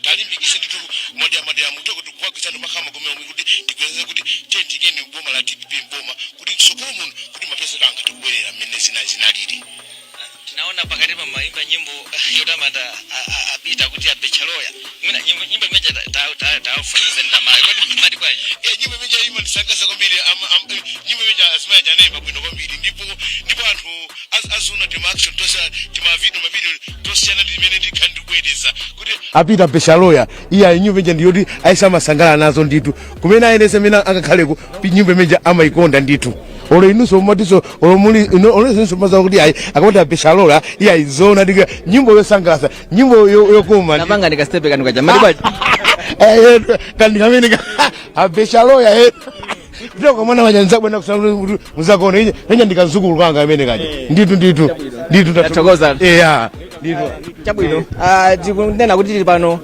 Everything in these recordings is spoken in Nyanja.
Talimbikise ndithu madera muteko tikuwagwizana makhama komwe kuti tigwezeze kuti tiyendikeni boma la DPP mboma, kuti mtsogolo muno kuti mapezero angathe kubwerera mmene zinalili. Tinaona pakati pa maimba nyimbo yotamanda apita kuti abechaloya. Mwina nyimbo imeja tafotokozeni ndamayi, kodi mati bwanji? Nyimbo imeja imandisangalatsa kwambiri. Nyimbo imeja azimayi anaimba bwino kwambiri, ndipo anthu azuna tima action tosa, tima video, mavideo tosiyana timene ndikhala ndikubwereza kuti apita beshaloya. Iya, nyimbo imeja ndiyoti aisamasangalala nazo ndithu. Kumene ayenese mene angakhaleko, nyimbo imeja amayikonda ndithu. Olo inunso matiso, olo muli olo inunso maza kuti ayi, akamati abeshalola, iya, izona ndika nyimbo yosangalatsa, nyimbo yokoma. Napanga ndikastepe kanu kaja, mati bwanji? Kandi kamene abeshaloya kutoka mwana wanyanza bwana kusana muzakona ije enya ndikazukulu kanga amene kaja ndithu, ndithu, ndithu. Tathokoza. Eya, ndithu. Chabwino. Tikunena kuti tili pano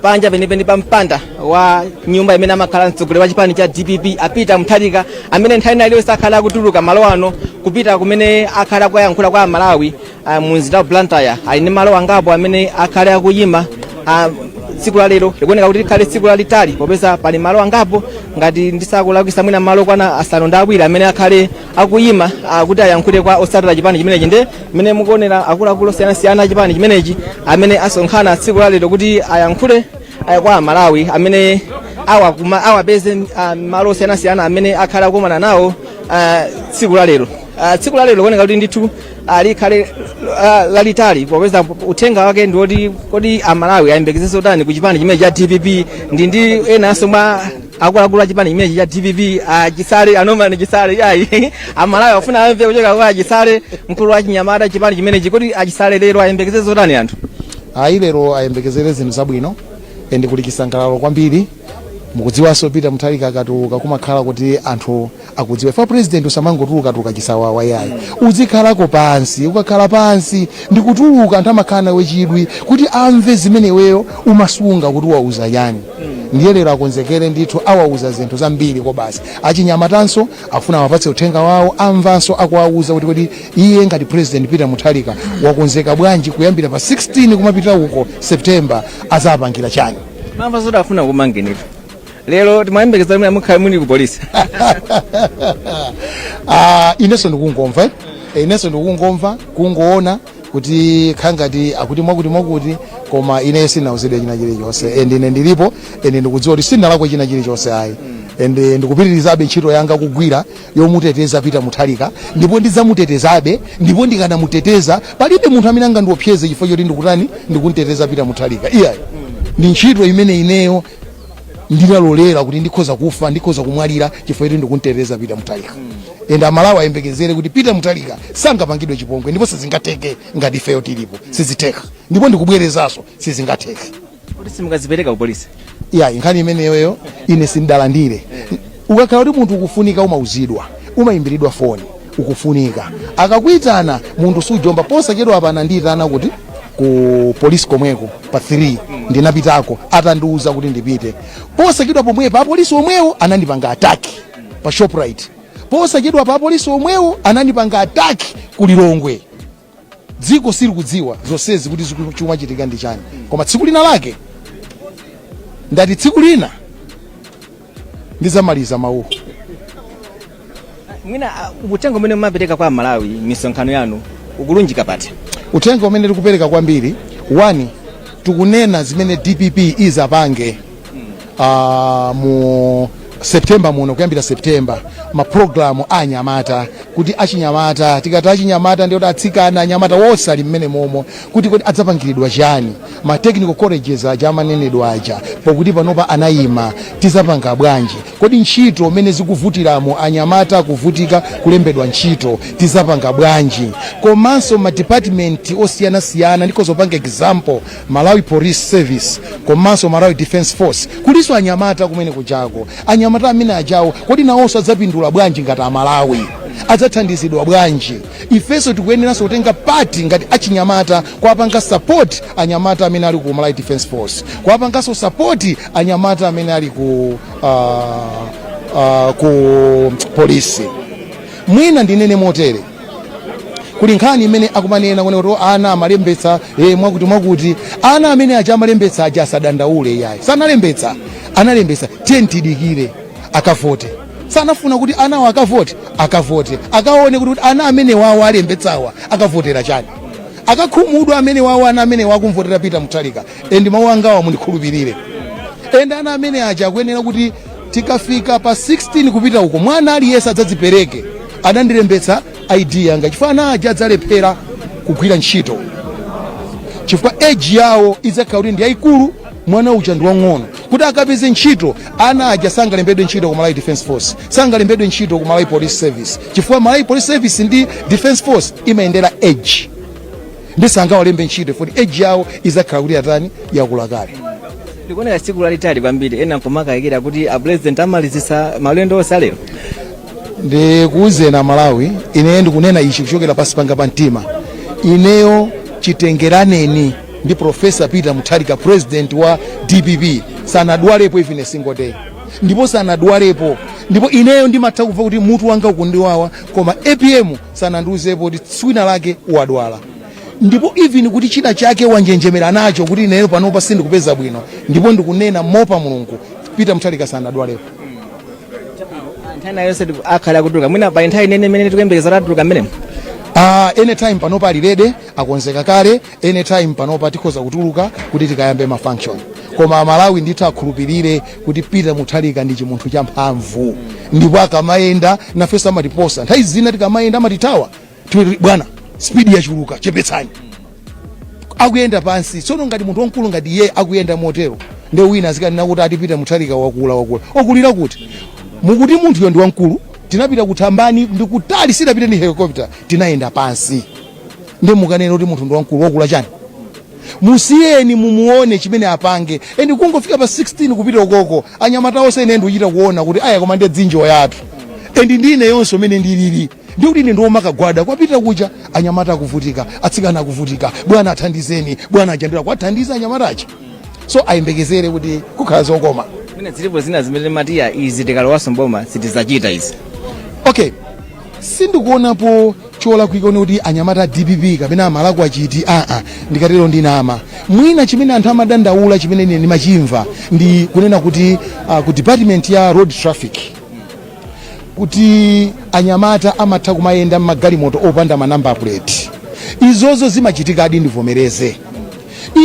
panja penipeni pa mpanda wa nyumba imene amakhala mtsogoleri wa chipani cha DPP, apita Mutharika, amene nthawi iliyonse akhala akutuluka malo ano kupita kumene akhala akuyankhula kwa Amalawi mu mzinda wa Blantyre. Ali ndi malo angapo amene akhale akuyima. Tsiku la lero likuoneka kuti likhale tsiku lalitali, popeza pali malo angapo, ngati ndisakulakwisa mwina malo kwana 7 amene akhale akuyima kuti ayankhule kwa osatira chipani chimenechi. Nde mmene mukuonera akuluakulu osiyanasiyana a chipani chimenechi amene asonkhana tsiku la lero kuti ayankhule kwa Amalawi amene awapeze malo osiyanasiyana amene akhale akukumana nawo tsiku la lero. Tsiku la lero likuoneka kuti ndithu likhale lalitali, popeza uthenga wake ndiwoti kodi Amalawi ayembekezere zotani ku chipani chimene cha DPP. Ndi enanso mwa akuluakulu a chipani chimenechi cha DPP, Chisale, anomani Chisale. Ayi, Amalawi afuna amve kuchoka kwa Achisale, mkulu wa chinyamata chipani chimenechi. Kodi Achisale, lero ayembekezere zotani anthu? Ayi, lero ayembekezere zinthu zabwino and kuli chisangalalo kwambiri. Mukudziwanso Peter Mutharika akatuluka kumakhala kuti anthu akudziwa fa president usamangotuluka-tuluka chisawawa, yayi, uzikhalako pansi. Ukakhala pansi ndikutuluka, anthu amakhala nawe chidwi kuti amve zimene iweyo umasunga kuti wauza chani. Ndiye lero akonzekere ndithu, awauza zinthu zambiri kobasi. Achinyamatanso afuna awapatse uthenga wawo, amvanso akuwauza kuti kodi iye ngati President Peter Mutharika wakonzeka bwanji kuyambira pa 16 kumapita uko September, azapangira chani. Mamva zoti afuna kumangenitu lero, timayembekeza mwe mukhale muli ku polisi. Ah, inenso ndikungomva, eh? Inenso ndikungomva, kungoona kuti khangati akuti mwakuti mwakuti, koma ine sinauzidwe china chilichonse and ine ndilipo and ndikudziwa kuti sindinalakwe china chilichonse, ayi, and ndikupitirizabe ntchito yanga kugwira yomuteteza Peter Mutharika, ndipo ndidzamutetezabe, ndipo ndikanamuteteza palibe munthu amene angandiopseze chifukwa choti ndikutani, ndikunteteza Peter Mutharika. Iyayi, ndi ntchito imene ineyo ndinalolera kuti ndikhoza kufa, ndikhoza kumwalira chifukwa choti ndikunteteza Peter Mutharika. And Amalawi ayembekezere kuti Peter Mutharika sangapangidwe chipongwe, ndipo sizingatheke ngati ifeyo tilipo, sizitheka, ndipo ndikubwerezanso, sizingatheke. Kuti simukazipereka ku polisi? Iyayi, nkhani imeneyoyo ine sindalandire. Ukakhala kuti munthu ukufunika, umauzidwa, umayimbiridwa foni ukufunika. Akakuitana munthu sujomba. Posachedwa apa anandiyitana kuti ku polisi komweko pa 3, ndinapitako atandiuza kuti ndipite. Posachedwa pomwepa apolisi omwewo anandipanga attack pa Shoprite. Posachedwa pa apolisi omwewo anandipanga attack ku Lilongwe. Dziko silikudziwa zonsezi kuti chikumachitika ndi chani, koma tsiku lina lake, ndati tsiku lina ndizamaliza mawuwo. Mwina uthenga umene mumapereka kwa Amalawi misonkhano yanu ukulunjika pati? Uthenga umene tikupereka kwambiri, one, tikunena zimene DPP izapange mu September muno, kuyambira September, mapulogalamu a anyamata, kuti achinyamata, tikati achinyamata ndiye kuti atsikana, anyamata wonse ali mmene momo, kuti kodi adzapangiridwa chani? Ma technical colleges aja amanenedwa aja, pokuti panopa anayima, tizapanga bwanji? Kodi ntchito mmene zikuvutiramo, anyamata akuvutika kulembedwa ntchito, tizapanga bwanji? Komanso ma department osiyanasiyana, ndikozopanga example Malawi Police Service komanso Malawi Defence Force, kulinso anyamata kumene kujako. Anyamata amene ajawo kodi nawonso adzapindula bwanji ngati Amalawi? Adzathandizidwa bwanji? Ifenso tikuyeneranso kutenga part ngati achinyamata kuwapanga support anyamata amene ali ku Malawi Defence Force, kuwapanganso support anyamata amene ali ku polisi. Mwina ndinene motere. Kuli nkhani imene akumanena kuone kuti ana amalembetsa mwakuti mwakuti. Ana amene aja amalembetsa aja asadandaule, iyayi, sanalembetsa, analembetsa. Tiye tidikire akavote. Sanafuna kuti anawo akavote, akavote, akaone kuti ana amene wawo alembetsawa akavotera chani, akakhumudwa amene wawo ana amene wakumvotera Peter Mutharika. And mawu angawa mundikhulupirire, and ana amene aja akuyenera kuti tikafika pa 16 kupita uko, mwana aliyense adzadzipereke, "Anandilembetsa ID yanga," chifukwa ana aja adzalephera kugwira ntchito chifukwa age yawo idzakhala kuti ndi yayikulu, mwana uja ndi wang'ono. Kuti akapeze ntchito, ana aja sangalembedwe ntchito ku Malawi Defense Force, sangalembedwe ntchito ku Malawi Police Service, chifukwa Malawi Police Service ndi Defense Force imayendera age, ndi sangawalembe ntchito futi age yawo idzakhala kuti yatani, yakula kale. Likuoneka tsiku lalitali kwambiri. Ena nkumakayikira kuti a president amalizisa maulendo onse alero. Ndikuwuzeni Malawi, ineyo ndikunena ichi kuchokera pasi panga pa mtima. Ineyo chitengeraneni ndi Professor Peter Mutharika, president wa DPP, sanadwalepo even a single day, ndipo sanadwalepo. Ndipo ineyo ndimatha kumva kuti mutu wanga ukundiwawa, koma APM sanandiuzepo kuti tswina lake wadwala, ndipo even kuti china chake wanjenjemera nacho kuti ineyo panopa sindikupeza bwino. Ndipo ndikunena mopa Mulungu, Peter Mutharika sanadwalepo. Nthawi yonse akhala akutuluka, mwina pa nthawi inene imene tikuyembekeza atuluka mmenemo? Anytime panopa ali ready, akonzeka kale. Anytime panopa tikhoza kutuluka kuti tikayambe ma function. Koma Amalawi ndithu akhulupirire kuti Peter Mutharika ndi chimunthu champhamvu, ndipo akamayenda nafenso amatiposa. Nthawi zina tikamayenda amatithawa. Timati, "Bwana, speed yachuluka, chepetsani." Akuyenda pansi. Tsono ngati munthu wamkulu ngati iye akuyenda motero, nde wina azikanena kuti ati Peter Mutharika wakula, wakula, okulira kuti? Mukuti munthuyo ndi wamkulu. Tinapita kuthambani ndikutali, sidapite ndi helicopter, tinayenda pansi. Ndi mukanena kuti munthu ndi wamkulu, wakula chani? Musiyeni mumuone chimene apange. And kungofika pa 16 kupita ukoko, anyamata onse ine ndikuchita kuona kuti aya, koma ndiye dzinjo yathu. And ndine yonse umene ndilili ndikuti ine ndiwomakagwada kwapita kuja, anyamata akuvutika, atsikana akuvutika, "Bwana, athandizeni bwana." Ajandira kuwathandiza anyamata aja, so ayembekezere kuti kukhala zokoma. Mwina zilipo zina zimene matiya izi tikalowaso mboma sitizachita izi? Okay, sindikuonapo cholakwika kuti anyamata a DPP kapena amalakwa achiti. Aa, ndikatero ndinama. Mwina chimene anthu amadandaula, chimene ine ndimachimva, ndi kunena kuti ku department ya road traffic kuti anyamata amatha kumayenda mmagalimoto opanda ma number plate. Izozo zimachitikadi, ndivomereze.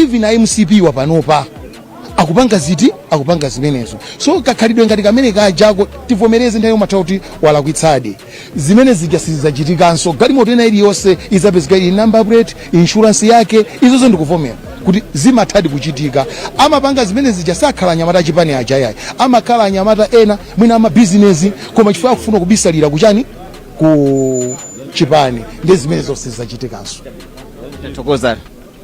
Even a MCP wapanopa akupanga ziti, akupanga zimenezo. So kakhalidwe ngati kamene kajako, tivomereze, nthawi umatha kuti walakwitsadi. Zimene zija sizidzachitikanso. Galimoto ina iliyonse izapezeka ili number plate, insurance yake. Izozo ndikuvomera kuti zimathadi kuchitika. Amapanga zimene zija sakhala anyamata achipani aja, yayi, amakhala anyamata ena mwina amabizinesi, koma chifukwa akufuna kubisalira kuchani, ku chipani. Ndi zimene zonse zidzachitikanso. Tathokoza.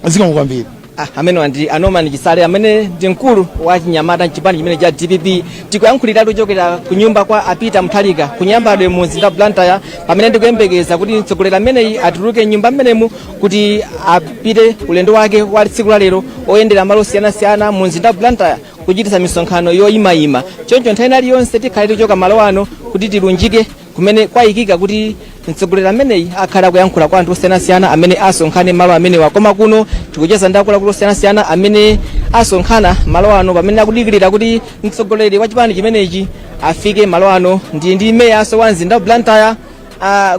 Zikomo kwambiri. Ah, amene ndi a Norman Chisale, amene ndi mkulu wa chinyamata mchipani chimene cha DPP. Tikuyankhulira kuchokera ku nyumba kwa a Peter Mutharika ku Nyambadwe mu mzinda wa Blantyre, pamene ndikuyembekeza kuti mtsogoleri ameneyi atuluke nyumba mmenemu kuti apite ulendo wake wa tsiku la lero oyendera malo osiyanasiyana mu mzinda wa Blantyre kuchititsa misonkhano yoyimayima. Choncho nthawi iliyonse tikhale tikuchoka malo ano kuti tilunjike kumene kwayikika kuti mtsogoleri ameneyi akhala akuyankhula kwa anthu osiyanasiyana amene asonkhane malo amenewa. Koma kuno tikucheza ndi akuluakulu osiyanasiyana amene asonkhana malo ano pamene akudikirira kuti mtsogoleri wa chipani chimenechi afike malo ano. Ndi meyaso wa mzinda wa Blantyre,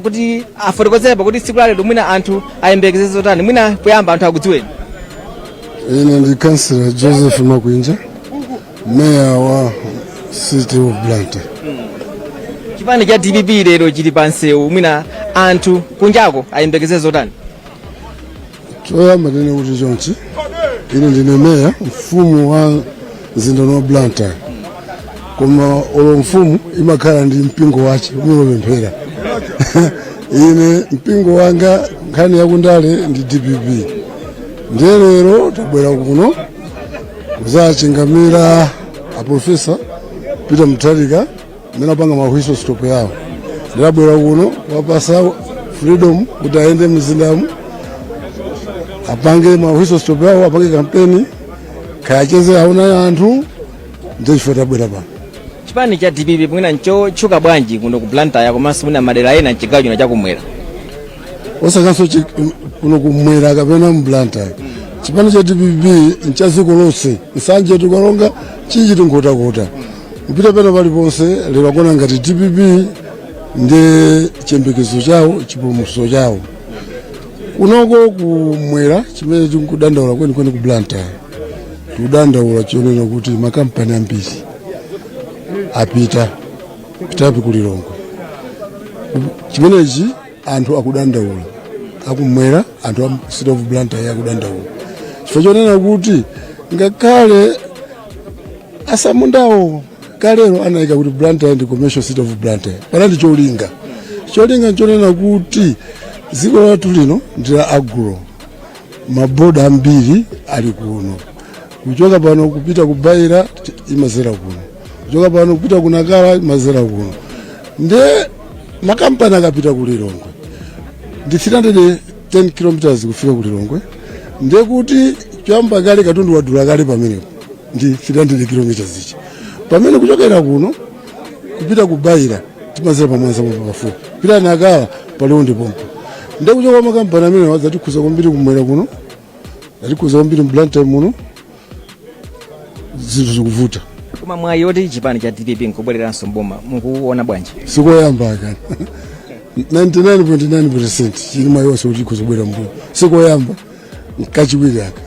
kuti afotokozerepo kuti tsiku lalero mwina anthu ayembekeze zotani. Mwina poyamba anthu akudziweni. Ine ndi Councillor Joseph Makwinja, mayor wa City of Blantyre. Chipani cha DPP lero chili pa msewu, mwina anthu kunjako ayembekeze zotani? Choyamba ndine kuti chonchi, ine ndine meya, mfumu wa mzinda wa Blantyre, koma olo mfumu imakhala ndi mpingo wace umapemphera. Ine mpingo wanga nkhani yakundale ndi DPP. Ndiye lero tabwera kuno kuzachingamira a Professor Peter Mutharika mmene apanga ma whistle stop yawo. Ndinabwera kuno kuwapasa freedom kuti ayende mzindamu, apange ma whistle stop yawo, apange kampeni, kayacheze aona anthu. Ndiye chifukwa tabwera pano. Chipani cha DPP mwina nchotchuka bwanji kuno ku Blantyre komanso mwina madera ena mchigawo chino chakumwera? Osakanso kuno kumwera kapena mBlantyre. Chipani cha DPP ncha dziko lonse, Nsanje, Tikalonga, Chinji, Nkhotakota, kupita pena paliponse. Lero akuona ngati DPP ndi chiyembekezo chawo, chipulumutso chawo. Kunoko kumwera, chimene tikudandaula kwenikweni ku Blantyre, tikudandaula chionera kuti makampani ambiri apita pitapi ku Lilongwe. Chimenechi anthu akudandaula akumwera, anthu a City of Blantyre akudandaula chifukwa chonena kuti ngakhale asamundawo kalero anayika kuti Blantyre ndi commercial city of Blantyre, panali cholinga. Cholinga nchonena kuti dziko lathu lino ndi la agro, maboda ambiri ali kuno. Kuchoka pano kupita ku Beira imazera kuno, kuchoka pano kupita ku Nakala imazera kuno. Nde makampani akapita ku Lilongwe, ndi 310 kilometers kufika ku Lilongwe, ndiye kuti choyamba kale katundu wadula kale pamenepo ndi 300 kilometers ichi, pamene kuchokera kuno kupita ku Beira timazera paMwanza pompo pafupi, kupita Nakala paliwo ndi pompo. Ndiye kuchoka makampani amene adzatikhuza kwambiri kumwera kuno, atikhuza kwambiri mBlantyre muno, zinthu zikuvuta. Koma mwayi oti chipani cha DPP nkubwereranso mboma mukuona bwanji? Sikoyamba akana, 99.9% chili mwayi wonse kuti ikhoza kubwera mbuyo. Sikoyamba, nkachiwiri aka.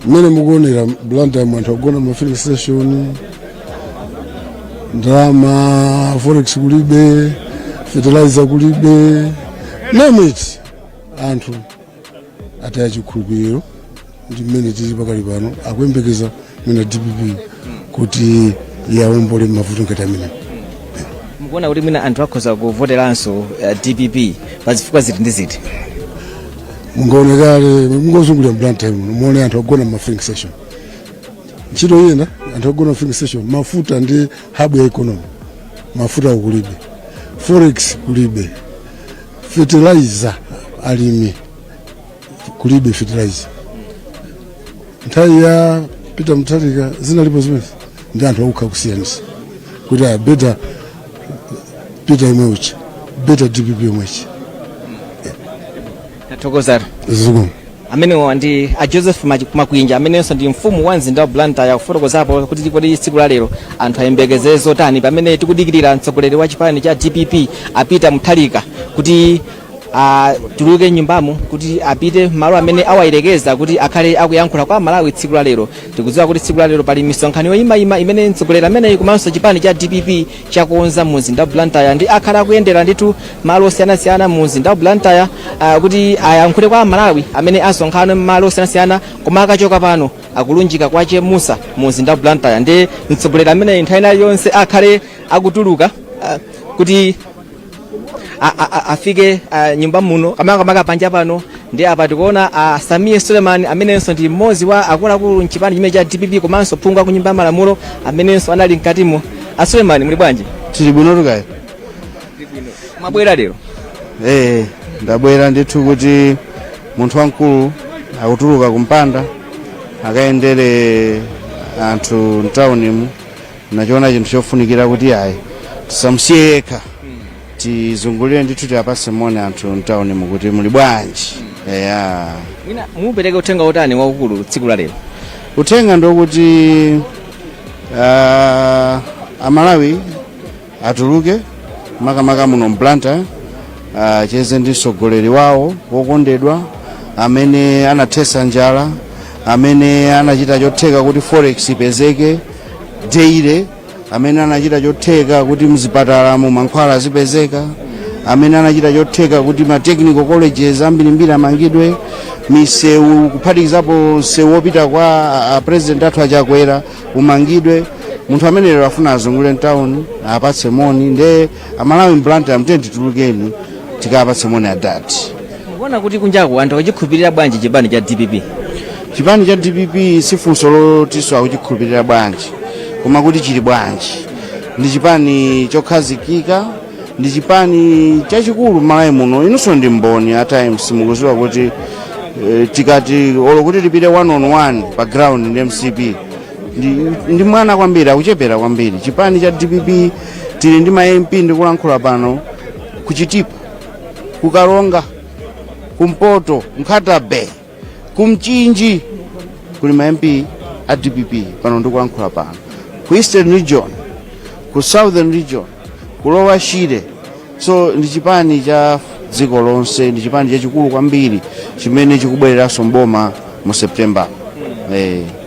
Mmene mukuonera Blantyre, anthu agona ma filling station, ndalama forex kulibe, fertilizer kulibe, name it. Anthu ataya chikhulupiriro ndi mmene tili pakali pano, akuyembekeza mwina DPP kuti yawombole mavuto ngati amene. Mukuona kuti mwina anthu akhoza kuvoteranso DPP pa zifukwa ziti ndi ziti? Mungaonekale, mungozungulira Blantyre muno, muone anthu agona ma filling station, ntchito ina anthu agona filling station. Mafuta ndi hub ya economy, mafuta kulibe, forex kulibe, fertilizer alimi kulibe fertilizer. Nthawi ya Peter Mutharika zinalipo zimene, ndi anthu akukha kusiyanisa kuti a better Peter imwe uchi, better DPP imwechi. Tathokozatu. Zikomo. Amenewa ndi a Joseph Makwinja, amenenso ndi mfumu wa mzinda wa Blantyre, kufotokozapo kuti kodi tsiku la lero anthu ayembekezere zotani pamene tikudikirira mtsogoleri wa chipani cha DPP a Peter Mutharika kuti atuluke nyumbamo kuti apite malo amene awayerekeza kuti akhale akuyankhula kwa Malawi tsiku la lero. Tikudziwa kuti tsiku la lero pali misonkhano yoyimayima imene mtsogoleri ameneyi komanso chipani cha DPP chakonza mu mzinda wa Blantyre, ndi akhala akuyendera ndithu malo osiyanasiyana mu mzinda wa Blantyre kuti ayankhule kwa Malawi amene asonkhana malo osiyanasiyana. Koma akachoka pano akulunjika kwa Chemusa mu mzinda wa Blantyre, ndi mtsogoleri ameneyi nthawi ina yonse akhale akutuluka kuti afike nyumba muno, makamaka panja pano. Ndi apa tikuona Sameer Suleman, amenenso ndi mmodzi wa akuluakulu mchipani chimene cha DPP komanso phungu ku nyumba ya malamulo, amenenso anali mkatimo. A Suleman, muli bwanji? Tili bwino tukayi. Mwabwera lero? Eh, ndabwera ndithu kuti munthu wamkulu akutuluka kumpanda akayendere anthu mtaunimu, nachiona chinthu chofunikira kuti ayi, tisamusiye yekha, tizungulire ndithu, tiapase moni anthu mtaunimu kuti muli bwanji, eya. Mwina mupereke uthenga otani waukulu tsiku la lero? Uthenga ndokuti Amalawi atuluke, makamaka muno mBlantyre, acheze ndi mtsogoleri wawo wokondedwa amene anathesa njala, amene anachita chotheka kuti forex ipezeke daily, amene anachita chotheka kuti mzipatala mu mankhwala azipezeka, amene anachita chotheka kuti ma technical colleges ambirimbiri amangidwe, misewu, kuphatikizapo msewu wopita kwa a president athu aChakwera, umangidwe. Munthu amene lero afuna azungulire mtown apatse moni. Nde Amalawi mBlantyre, mtiyeni titulukeni tikapatse moni adati. Mukuona kuti kunjaku anthu akuchikhulupirira bwanji chipani cha DPP? Chipani cha DPP sifunso lotinso akuchikhulupirira bwanji, koma kuti chili bwanji. Ndi chipani chokhazikika, ndi chipani chachikulu m'Malawi muno. Inunso ndi mboni a Times, mukuziwa kuti tikati olo kuti tipite one on one pa ground ndi MCP, ndi mwana kwambiri, akuchepera kwambiri. Chipani cha DPP tili ndi ma MP, ndikulankhula pano, kuChitipa, kuKaronga. Kumpoto, Nkhata Bay, Kumchinji kuli ma MP a DPP pano ndikulankhula pano, ku Eastern Region, ku Southern Region, ku Lower Shire. So ndi chipani cha dziko lonse, ndi chipani chachikulu kwambiri chimene chikubwereranso mboma mu September.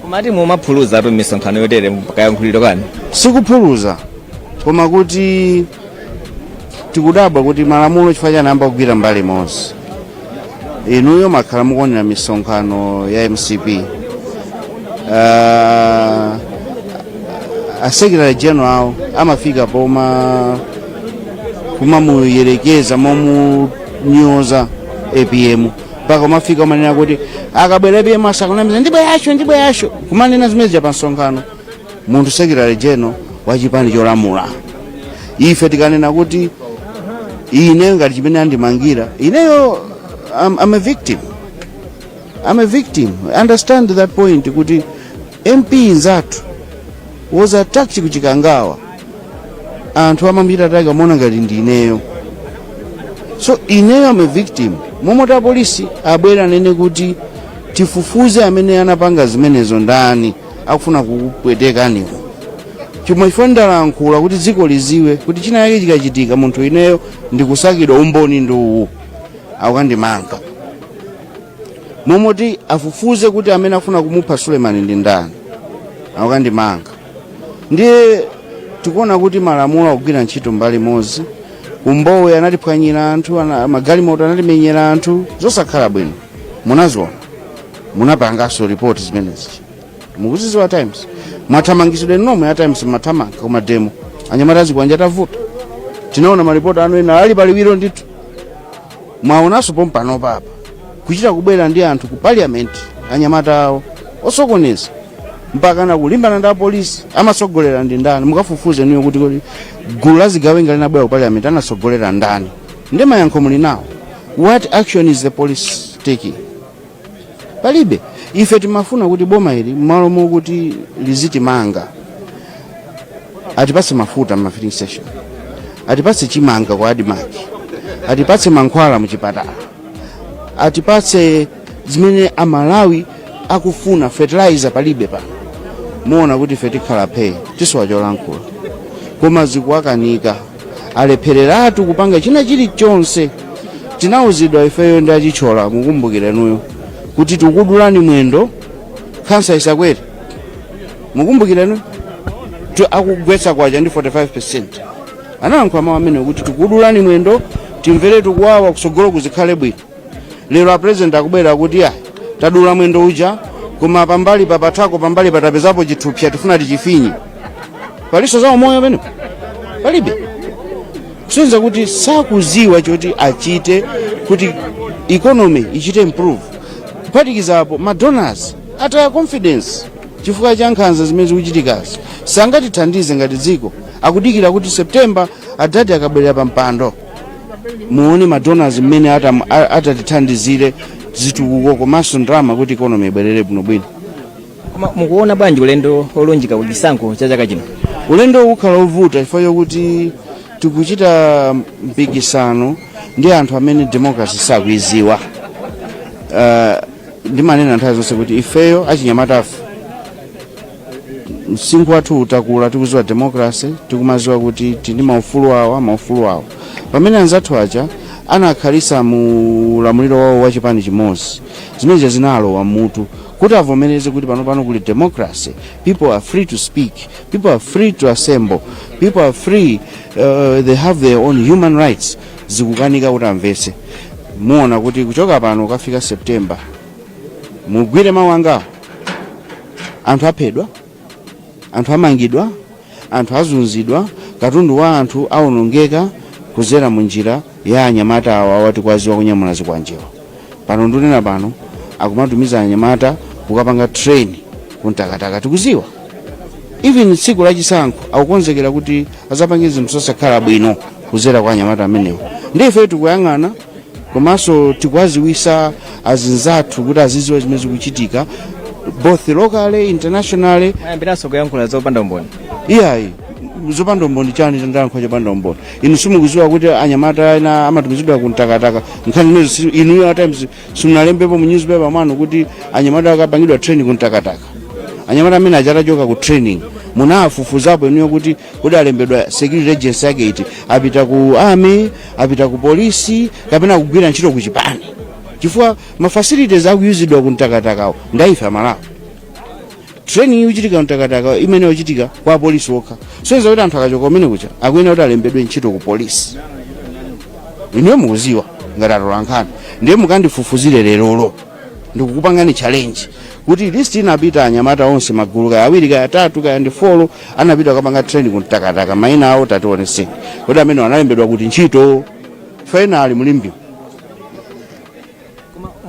Komati mumaphuluza tu misonkhano yotere kayankhuliro kani. Sikuphuluza, koma kuti tikudabwa kuti malamulo chifukwa chani ayamba kugwira mbali imodzi. Inuyo makhala mukuonera misonkhano ya MCP, a secretary general awo amafika poma kumamuyerekeza momunyoza APM, mpaka umafika umanena kuti akabwera APM asakunamiza, ndibweracho, ndibweracho, kumanena zimene pa msonkhano munthu secretary general wa chipani cholamula. Ife tikanena kuti ine ngati chimene andimangira ineyo, I'm a victim, I'm a victim. Understand that point, kuti MP nzathu was attacked kuChikangawa, anthu amambira attack amaona ngati ndi ineyo. So ineyo am a victim. Momwe apolisi abwera anene kuti tifufuze amene anapanga zimenezo ndani, akufuna kukupwetekaniwo chomwe ife ndalankhula kuti dziko liziwe kuti china yake chikachitika, munthu ineyo ndikusakidwa, umboni ndi uwu, akukandimanga. Momoti afufuze kuti amene afuna kumupha Sulemani ndi ndani, akukandimanga. Ndiye tikuona kuti malamulo akugwira ntchito mbali imodzi. Kumbowe anatiphwanyira anthu, magalimoto anatimenyera anthu, zosakhala bwino. Munaziona, munapanganso ripoti zimenezi, mukuziziwa. Times mwathamangisidwe nomwe ya Times, mathamanga kuma demo, anyamata azikwanja tavuta. Tinaona maripoti anu ena ali paliwiro ndithu. Mwaonanso pompano papa kuchita kubwera ndi anthu ku parliament, anyamata awo osokoneza mpaka na kulimbana ndi apolisi. Amatsogolera ndi ndani? Mukafufuze niyo kuti gulu la zigawenga linabwera ku parliament anatsogolera ndani? Ndi mayankho muli nawo. What action is the police taking? Palibe. Ife timafuna kuti boma ili, mmalo mokuti lizitimanga, atipatse mafuta ma filling station, atipatse chimanga kwa ADMARC, atipatse mankhwala muchipatala, atipatse zimene Amalawi akufuna. Fertilizer palibe pano. Muona kuti ife tikhala phe, tisowa cholankhula, koma zikuwakanika, alephereratu kupanga china chilichonse. Tinawuzidwa ifeyo ndi achichola, mukumbukire nuyo, kuti tikudulani mwendo khansa isakwere. Mukumbukire nuyo akugwetsa kwacha ndi 45, analankhula mawu amene kuti tikudulani mwendo, timvere tikuwawa, kusogolo kuzikhale bwino. Lero a president akubwera kuti ayi, tadula mwendo uja, koma pambali papathako, pambali patapezapo chithupsa, tifuna tichifinye. Paliso za umoyo pamenepo? Palibe. Kusonyeza kuti sakuziwa choti achite kuti economy ichite improve. Kuphatikizapo ma donors ataya confidence chifukwa cha nkhanza zimene zikuchitikazi, sangatithandize ngati dziko. Akudikira kuti September adati akabwerera pa mpando, muone ma donors mmene atatithandizire zitukuko komanso ndalama kuti economy ibwerere bwinobwino. Koma mukuona bwanji ulendo olunjika ku chisankho cha chaka chino? Ulendo ukhala ovuta chifukwa chokuti tikuchita mpikisano ndi anthu amene democracy sakuiziwa. Ndimanena nthawi zonse kuti ifeyo achinyamatafe msinkhu wathu utakula, tikuziwa democracy, tikumaziwa kuti tili maufulu awa, maufulu awa, pamene anzathu aja anakhalisa mu ulamuliro wawo wa chipani chimodzi. Zimenezi zinalowa mutu kuti avomereze kuti pano kuli democracy, people are free to speak, people are free to assemble, people are free, they have their own human rights. Zikukanika kuti amvetse. Muona kuti kuchoka pano kukafika September, mugwire mawu angawo, anthu aphedwa, anthu amangidwa, anthu azunzidwa, katundu wa anthu awonongeka kuzera mu njira ya anyamata awa awati kwaziwa kunyamula zikwanjewa. Pano ndunena pano akumatumiza anyamata kukapanga train kuntakataka. Tikuziwa even tsiku lachisankho akukonzekera kuti azapange zinthu zosakhala bwino kuzera kwa anyamata amenewo. Ndi ife tikuyang'ana komanso tikuwaziwisa azinzathu kuti aziziwa zimene zikuchitika both locally, internationally. Mwayambiranso kuyankhula zopanda umboni. Iyayi. Zopanda umboni chani? Ndalankhula chopanda umboni? Inu simukuziwa kuti anyamata ena amatumizidwa ku Mtakataka? Nkhani imenezo inuyo at times simunalembepo mu newspaper mwanu kuti anyamata akapangidwa training ku Mtakataka? Anyamata amene achatachoka ku training, munafufuzapo inuyo kuti kuti alembedwa security agency yake iti? Apita ku army, apita ku polisi, kapena kugwira ntchito ku chipani? Chifukwa ma facilities akuyuzidwa ku Mtakatakawo ndaife Amalawi. Training ikuchitika Mtakataka imene ikuchitika kwa polisi okha, soyeza kuti anthu akachoka kumene kucha akuyenera kuti alembedwe ntchito ku polisi. Inuyo mukuziwa ngati atolankhani, ndiye mukandifufuzire lerolo. Ndikukupangani challenge kuti list inapita anyamata onse, magulu kaya awiri, kaya atatu, kaya ndi four, anapita kukapanga training ku Mtakataka, mayina awo tationeseni kuti amene analembedwa kuti ntchito finally mulimbi.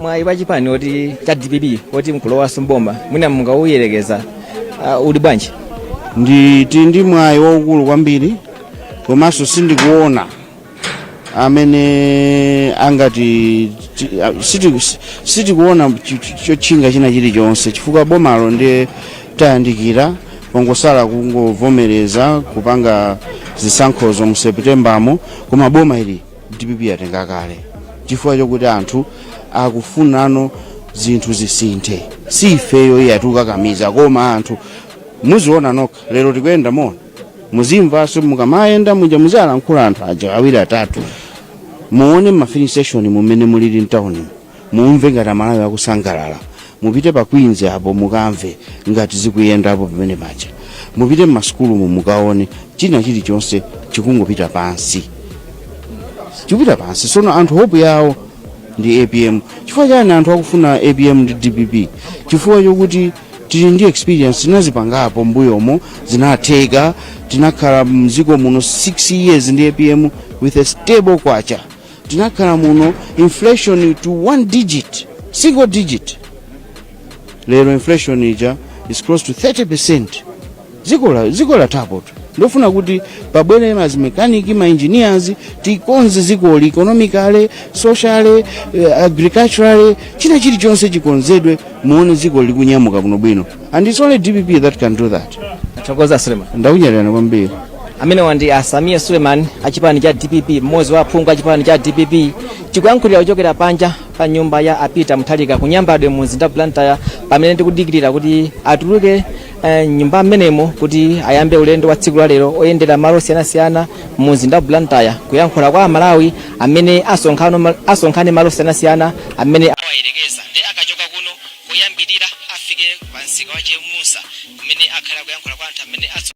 Mwayi wa chipani oti cha DPP oti mkulowanso mboma, mwina mungauyerekeza uli bwanji? Ndi mwayi waukulu kwambiri, komanso sindikuona amene angati sitikuona chotchinga china chilichonse, chifukwa bomalo ndiye tayandikira, pongosala kungovomereza kupanga zisankhozo mu Seputembamo. Koma boma ili DPP yatenga kale, chifukwa chokuti anthu akufunano zinthu zisinthe. Si ifeyo iye atikukakamiza, koma anthu muziona nokha. Lero tikuyenda mona, muzimvanso mukamayenda muja, muzialankhula anthu aja awiri atatu, muone ma filling station mumene mulili mtawuni, mumve ngati Amalawi akusangalala. Mupite pa Queens apo, mukamve ngati zikuyendapo pamene paja. Mupite mmasukulumu, mukaone china chilichonse chikungopita pansi, chikupita pansi. Sono anthu hope yawo ndi APM. Chifukwa chani anthu akufuna APM ndi DPP? Chifukwa chokuti tili ndi experience, tinazipangapo mbuyomo, zinatheka. Tinakhala mdziko muno 6 years ndi APM with a stable kwacha. Tinakhala muno inflation to one digit, single digit. Lero inflation ija is close to 30. Dziko lathapoto. Ndofuna kuti pabwere mazimekaniki, ma engineers, tikonze dzikoli economically, socially, agriculturally, china chilichonse chikonzedwe, muone dziko likunyamuka bwinobwino, and it's only DPP that can do that. Tathokoza, Suleiman. Ndakunyadira kwambiri. Amenewa ndi a Sameer Suleiman achipani cha DPP, mmodzi wa aphungu achipani cha DPP, tikuyankhulira kuchokera panja pa nyumba ya a Peter Mutharika ku Nyambadwe mu mzinda wa Blantyre, pamene tikudikirira kuti atuluke nyumba mmenemo kuti ayambe ulendo wa tsiku la lero oyendera malo osiyanasiyana mu mzinda wa Blantyre, kuyankhula kwa Amalawi amene asonkhane malo osiyanasiyana amene